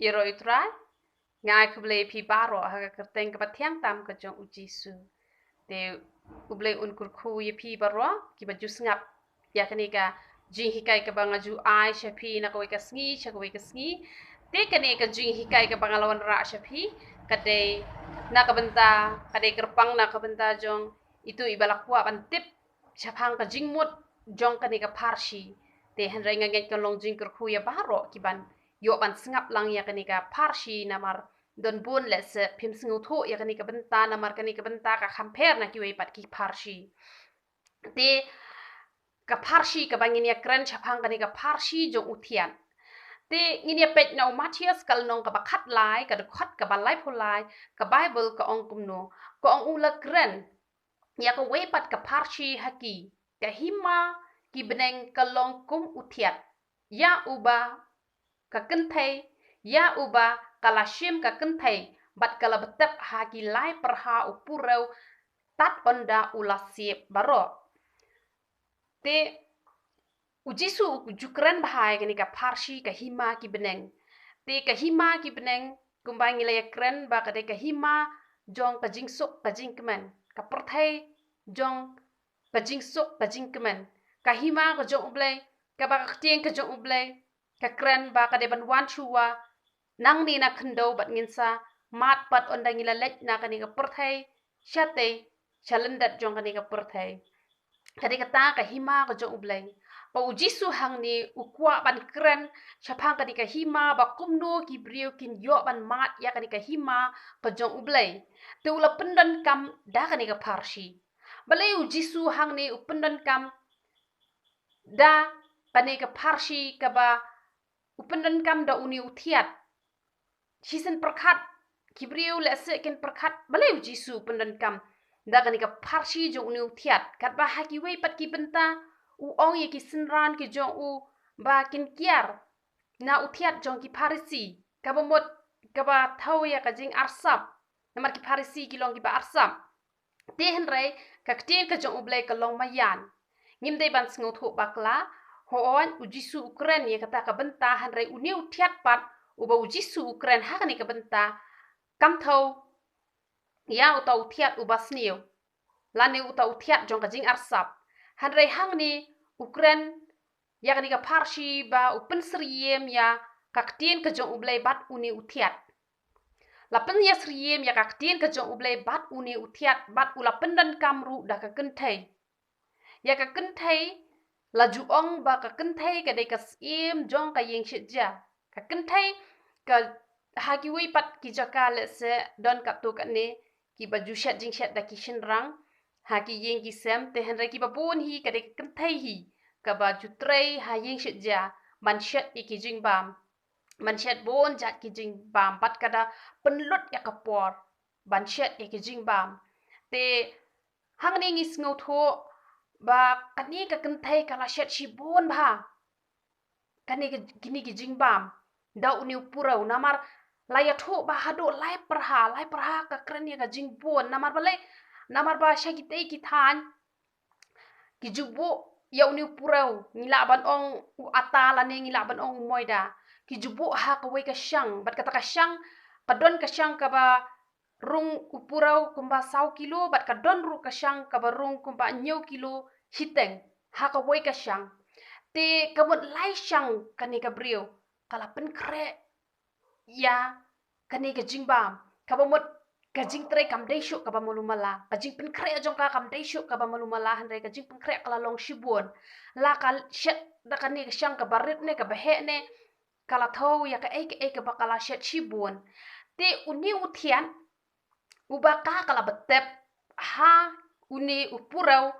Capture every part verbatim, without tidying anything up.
Ïaroh ïa u Trai. Nga ai khublei ïa phi baroh ha ka kyrteng kaba thiang tam ka jong u Jisu. Te u Blei un kyrkhu ïa phi baroh kiba ju sngap ïa kane ka jinghikai kaba nga ju ai sha phi na kawei ka sngi sha kawei ka sngi. Te kane ka jinghikai kaba nga la wanrah sha phi ka dei na ka bynta, ka dei kyrpang na ka bynta jong itu iba la kwah ban tip shaphang ka jingmut jong kane ka pharshi. Te hynrei nga ngeit kan long jingkyrkhu ïa baroh kiban ïoh ban sngap lang ïa kane ka pharshi namar don bun lehse phim sngewthuh ïa kane ka bynta namar kane ka bynta ka kham pher na kiwei pat ki pharshi. Te ka pharshi kaba ngin ïa kren shaphang kane ka pharshi jong u thiat. Te ngin ïa peit na u Mathaios ka lynnong kaba khatlai, ka dkhot kaba laiphew lai, ka Baibl ka ong kumno, ka ong u la kren ïa kawei pat ka pharshi ha ki, ka hima ki bneng ka long kum u thiat, ïa uba ka kynthei, ïa uba ka la shim ka kynthei bad ka la btep ha ki lai pyrha u purew tad ynda u la siep baroh. Te u Jisu u ju kren bha ïa kane ka pharshi ka hima ki bneng. Te ka hima ki bneng kumba ngi la ïa kren ba ka dei ka hima jong ka jingsuk ka jingkmen, ka pyrthei jong ka jingsuk ka jingkmen, ka hima ka jong u Blei, kaba ka ktien ka jong u Blei ka kren ba ka dei ban wan shuwa nangne na khyndew bad ngin sa mad pat ynda ngi la leit na kane ka pyrthei shatei sha lyndet jong kane ka pyrthei. Ka dei kata ka hima ka jong u Blei. Ba u Jisu hangne u kwah ban kren shaphang kane ka hima ba kumno ki briew kin ïoh ban mad ïa kane ka hima ka jong u Blei. Te u la pyndonkam da kane ka pharshi. Balei u Jisu hangne u pyndonkam da kane ka pharshi kaba u pyndonkam da une u thiat? Shisien pyrkhat, ki briew lehse kin pyrkhat balei u Jisu u pyndonkam da kane ka pharshi jong une u thiat. Katba ha kiwei pat ki bynta u ong ïa ki synran ki jong u ba kin kiar na u thiat jong ki Pharisi, kaba mut kaba thew ïa ka jingarsap. Namar ki Pharisi ki long kiba arsap. Te hynrei ka ktien ka jong u Blei ka long maïan. Ngim dei ban sngewthuh bakla, hooid u Jisu u kren ïa kata ka bynta hynrei une u thiat pat uba u Jisu u kren ha kane ka bynta kam thew ïa uta u thiat uba sniew lane uta u thiat jong ka jingarsap. Hynrei hangne u kren ïa kane ka pharshi ba u pynsyriem ïa ka ktien ka jong u Blei bad une u thiat. La pynïasyriem ïa ka ktien ka jong u Blei bad une u thiat bad u la pyndonkam ruh da ka kynthei. Ïa ka kynthei la ju ong ba ka kynthei ka dei ka syiem jong ka ïing shet ja. Ka kynthei ka ha kiwei pat ki jaka lehse don katto katne kiba ju shet jingshet da ki shynrang ha ki ïing ki sem, te hynrei kiba bun hi ka dei ka kynthei hi kaba ju trei ha ïing shet ja ban shet ïa ki jingbam, ban shet bun jait ki jingbam bad ka da pynlut ïa ka por ban shet ïa ki jingbam. Te hangne ngi sngewthuh ba kane ka kynthei ka la shet shibun bha kane ka, kine ki jingbam da une u purew namar la ïathuh ba haduh lai pyrha, lai pyrha ka kren ïa ka jingbun. Namar balei? Namar ba sha kitei ki thaiñ ki ju buh ïa une u purew, ngi lah ban ong u ata lane ngi lah ban ong u moida. Ki ju buh ha kawei ka shang, bad kata ka shang ka don ka shang kaba rung u purew kumba saw kilo bad ka don ruh ka shang kaba rung kumba hynñiew kilo shiteng ha kawei ka shang. Te ka mut lai shang kane ka briew ka la pynkhreh ïa kane ka jingbam, kaba mut ka jingtrei kam dei shuh kaba malu mala, ka jingpynkhreh jong ka kam dei shuh kaba malu mala, hynrei ka jingpynkhreh ka la long shibun. La ka shet da kane ka shang kaba rit ne kaba heh ne, ka la thew ïa kaei kaei kaba ka la shet shibun. Te une u thiat uba ka ka la btep ha une u purew,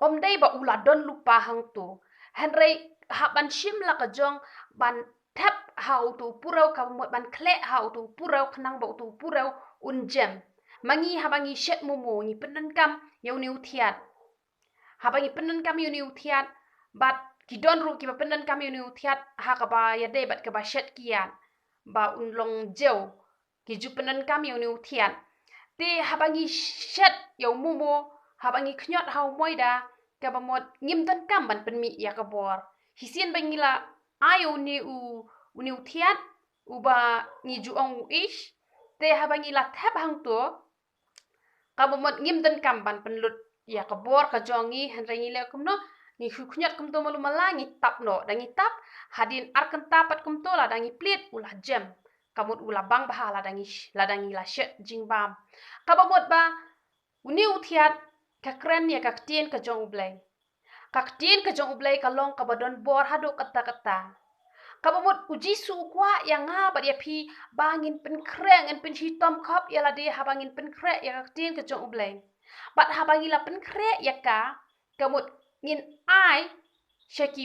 ym dei ba u la don lypa hangto, hynrei hap ban shim la ka jong ban thep ha uto u purew, kaba mut ban khleh ha uto u purew khnang ba uto u purew un jem. Ma ngi haba ngi shet momo ngi pyndonkam ïa une u thiat. Haba ngi pyndonkam ïa une u thiat bad ki don ruh kiba pyndonkam ïa une u thiat ha kaba ïadei bad kaba shet kiad ba un long jew, ki ju pyndonkam ïa une u thiat. Te haba ngi shet ïa u momo, haba ngi khñiot ha u moida, kaba mut ngim donkam ban pynmih ïa ka bor. Shisien ba ngi la ai ïa une u, une u thiat, uba ngi ju ong u Ish. Te haba ngi la thep hangto, kaba mut ngim donkam ban pynlut ïa ka bor ka jong ngi, hynrei ngi leh kumno? Ngi shu khñiot kumto malu mala, ngi tap noh. Da ngi tap, hadien ar kynta pat kumto, lada ngi plied, u la jem. Ka mut u la bang bha lada ngi, lada ngi la shet jingbam. Kaba mut ba une u thiat ka kren ïa ka ktien ka jong U Blei. Ka ktien ka jong U Blei ka long kaba don bor haduh katta katta. Kaba mut u Jisu u kwah ïa nga bad ïa phi ba ngin pynkhreh, ngin pynshitom khop ïa lade haba ngin pynkhreh ïa ka ktien ka jong U Blei. Bad haba ngi la pynkhreh ïa ka, ka mut ngin ai sha ki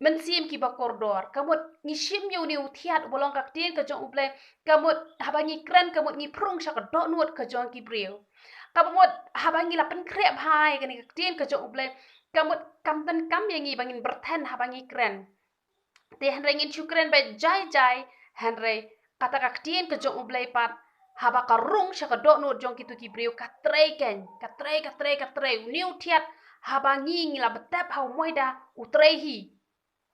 mynsiem kiba kordor. Ka mut ngi shim ïa une u thiat uba long ka ktien ka jong U Blei. Ka mut haba ngi kren, ka mut ngi pyrshang sha ka dohnud ka jong ki briew. Kaba mut haba ngi la pynkhreh bha ïa kane ka ktien ka jong U Blei, ka mut kam donkam ïa ngi ba ngin byrthen haba ngi kren. Te hynrei ngin shu kren beit jai jai, hynrei kata ka ktien ka jong U Blei pat, haba ka rung sha ka dohnud jong kito ki briew, ka trei kein, ka trei, ka trei, ka trei. Une u thiat, haba ngi, ngi la btep ha u moida, u trei hi.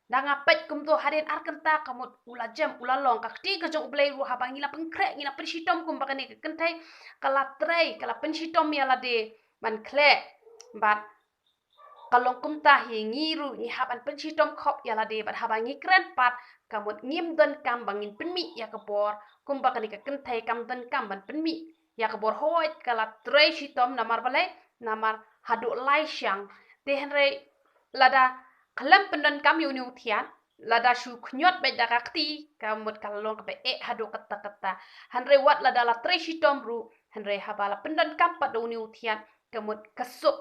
Da nga peit kumto, hadien ar kynta ka mut u la jem, u la long. Ka ktien ka jong U Blei ruh haba ngi la pynkhreh, ngi la pynshitom kumba kane ka kynthei, ka la trei, ka la pynshitom ïa lade ban khleh. Bad ka long kumta hi, ngi ruh ngi hap ban pynshitom khop ïa lade, bad haba ngi kren pat, ka mut ngim donkam ba ngin pynmih ïa ka bor kumba kane ka kynthei kam donkam ban pynmih ïa ka bor. Hooid, ka la trei shitom, namar balei? Namar haduh lai shyieng. Te hynrei lada khlem pyndonkam ïa une u thiat, lada shu khñiot beit da ka kti, ka mut ka la long kaba eh haduh katta katta. Hynrei wat lada la trei shitom ruh, hynrei haba la pyndonkam pat da une u thiat, ka mut ka suk.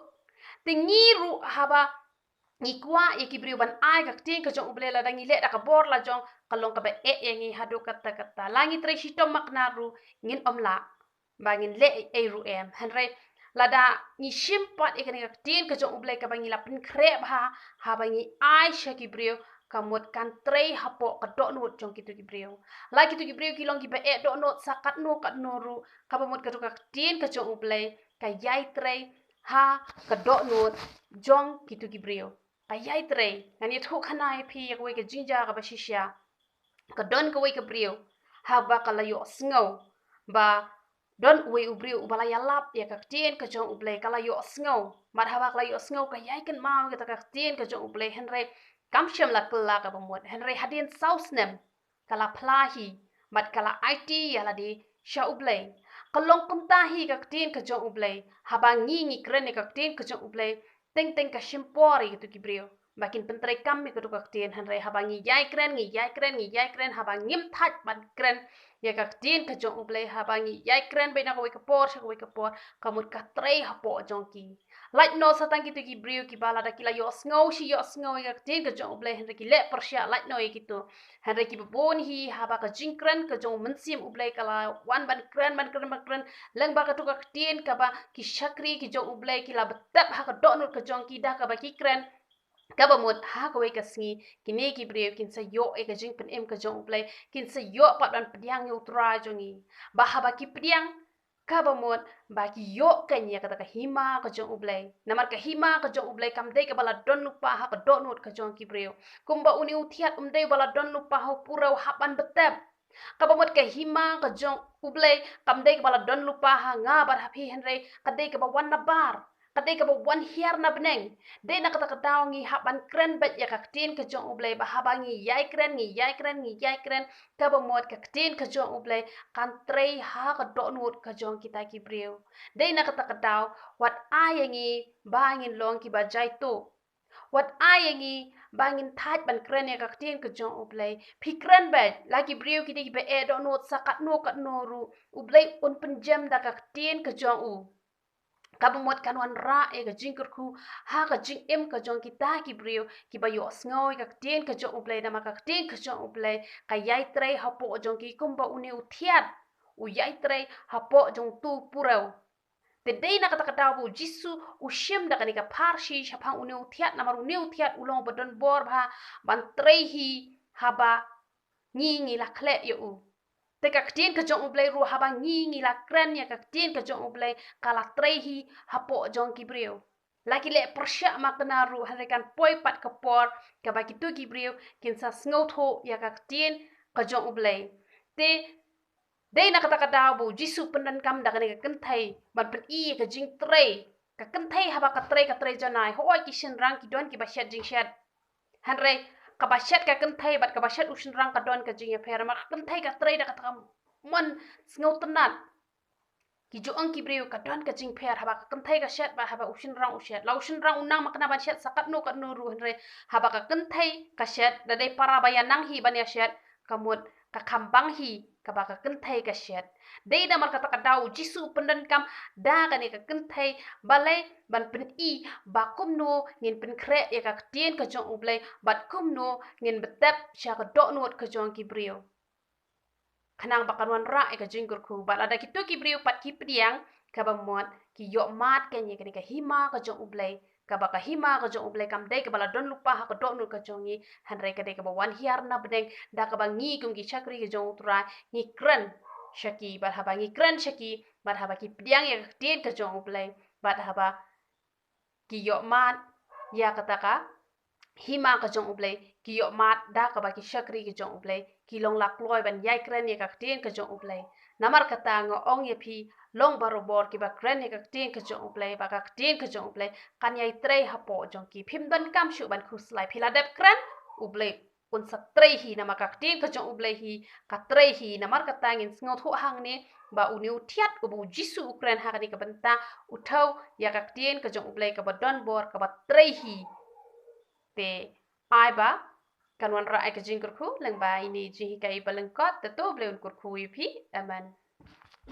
Te ngi ruh haba ngi kwah ïa ki briew ban ai ka ktien ka jong U Blei, lada ngi leh da ka bor la jong, ka long kaba eh ïa ngi haduh katta katta. La ngi trei shitom makna ruh, ngin ym lah ba ngin leh ei ei ruh em. Hynrei lada ngi shim pat ïa kane ka ktien ka jong U Blei kaba ngi la pynkhreh bha, haba ngi ai sha ki briew, ka mut kan trei hapoh ka dohnud jong kito ki briew. La kito ki briew ki long kiba eh dohnud sa katno katno ruh, kaba mut kato ka ktien ka jong U Blei ka ïai trei ha ka dohnud jong kito ki briew. Ka ïai trei. Ngan ïathuh khana ïa phi ïa kawei ka jingjia kaba shisha. Ka don kawei ka briew, haba ka la ïohsngew ba don uwei u briew uba la ïalap ïa ka ktien ka jong U Blei, ka la ïohsngew. Bad haba ka la ïohsngew, ka ïai kynmaw ïa kata ka ktien ka jong U Blei, hynrei kam shym la kylla kaba mut. Hynrei hadien saw snem, ka la phla hi, bad ka la aiti ïa lade sha U Blei. Ka long kumta hi ka ktien ka jong U Blei. Haba ngi, ngi kren ïa ka ktien ka jong U Blei, teng teng ka shim por ïa kito ki briew ba kin pyntreikam ïa kato ka ktien. Hynrei haba ngi ïai kren, ngi ïai kren, ngi ïai kren, haba ngim thait ban kren ïa ka ktien ka jong U Blei, haba ngi ïai kren beit na kawei ka por sha kawei ka por, ka mut ka trei hapoh jong ki. Lait noh sa tang kito ki briew kiba lada ki la ïohsngew shi ïohsngew ïa ka ktien ka jong U Blei, hynrei ki leh pyrshah, lait noh ïa kito. Hynrei kiba bun hi, haba ka jingkren ka jong u Mynsiem U Blei ka la wan ban kren, ban kren, ban kren lyngba kato ka ktien kaba ki shakri ki jong U Blei ki la btep ha ka dohnud ka jong ki da kaba ki kren, kaba mut ha kawei ka sngi kine ki briew kin sa ïoh ïa ka jingpynim ka jong U Blei, kin sa ïoh pat ban pdiang ïa U Trai jong ngi. Ba haba ki pdiang, kaba mut ba ki ïoh kein ïa kata ka hima ka jong U Blei. Namar ka hima ka jong U Blei kam dei kaba la don lypa ha ka dohnud ka jong ki briew. Kumba une u thiat um dei ba la don lypa ha u purew hap ban btep. Kaba mut ka hima ka jong U Blei kam dei kaba la don lypa ha nga bad ha phi, hynrei ka dei kaba wan na bar, ka dei kaba wan hiar na bneng. Dei na kata ka daw ngi hap ban kren beit ïa ka ktien ka jong U Blei, ba haba ngi ïai kren, ngi ïai kren, ngi ïai kren, kaba mut ka ktien ka jong U Blei kan trei ha ka dohnud ka jong kita ki briew. Dei na kata ka daw, wat ai ïa ngi ba ngin long kiba jaituh. Wat ai ïa ngi ba ngin thait ban kren ïa ka ktien ka jong U Blei. Phi kren beit, la ki briew ki dei kiba eh dohnud sa katno katno ruh, U Blei un pynjem da ka ktien ka jong u. Kaba mut kan wanrah ïa ka jingkyrkhu ha ka jingim ka jong kita ki briew kiba ïohsngew ïa ka ktien ka jong U Blei, namar ka ktien ka jong U Blei ka ïai trei hapoh jong ki kumba une u thiat u ïai trei hapoh jong uto u purew. Te dei na kata ka daw ba U Jisu u shim da kane ka pharshi shaphang une u thiat, namar une u thiat u long ba don bor bha ban trei hi haba ngi ngi la khleh ïa u. Te ka ktien ka jong U Blei ruh haba ngi ngi la kren ïa ka ktien ka jong U Blei, ka la trei hi hapoh jong ki briew. La ki leh pyrshah makna ruh, hynrei kan poi pat ka por kaba kito ki briew kin sa sngewthuh ïa ka ktien ka jong U Blei. Te dei na kata ka daw ba u Jisu u pyndonkam da kane ka kynthei ban pyni ka jingtrei. Ka kynthei haba ka trei, ka trei janai. Hooid, ki shynrang ki don kiba shet jingshet. Hynrei kaba shet ka kynthei bad kaba shet u shynrang ka don ka jingïapher. Namar ka kynthei ka trei da kata ka mon sngewtynnat. Ki ju ong ki briew ka don ka jingpher haba ka kynthei ka shet bad haba u shynrang u shet. La u shynrang u nang makna ban shet sa katno katno ruh, hynrei haba ka kynthei ka shet, da dei para ba ïa nang hi ban ïa shet, ka mut ka kham bang hi kaba ka kynthei ka shet. Dei namar kata ka daw u Jisu u pyndonkam da kane ka kynthei, balei? Ban pyni ba kumno ngin pynkhreh ïa ka ktien ka jong U Blei bad kumno ngin btep sha ka dohnud ka jong ki briew. Khnang ba kan wanrah ïa ka jingkyrkhu. Bad lada kito ki briew pat ki pdiang, kaba mut ki ïohmad kein ïa kane ka hima ka jong U Blei. Kaba ka hima ka jong U Blei kam dei kaba la don lypa ha ka dohnud ka jong ngi, hynrei ka dei kaba wan hiar na bneng, da kaba ngi kum ki shakri ka jong U Trai ngi kren sha ki. Bad haba ngi kren sha ki, bad haba ki pdiang ïa ka ktien ka jong U Blei, bad haba ki ïohmad ïa kata ka hima ka jong U Blei, ki ïohmad da kaba ki shakri ka jong U Blei, ki long la kloi ban ïai kren ïa ka ktien ka jong U Blei. Namar kata nga ong ïa phi, long barabor kiba kren ïa ka ktien ka jong U Blei, ba ka ktien ka jong U Blei kan ïai trei hapoh jong ki. Phim donkam shuh ban khuslai, phi la dep kren, U Blei un sa trei hi, namar ka ktien ka jong U Blei hi ka trei hi. Namar kata ngin sngewthuh hangne ba une u thiat uba u Jisu u kren ha kane ka bynta u thew ïa ka ktien ka jong U Blei kaba don bor kaba trei hi. Te ai ba kan wanrah ïa ka jingkyrkhu lyngba ine i jinghikai ba lyngkot. Te to U Blei un kyrkhu ïa phi. Amen.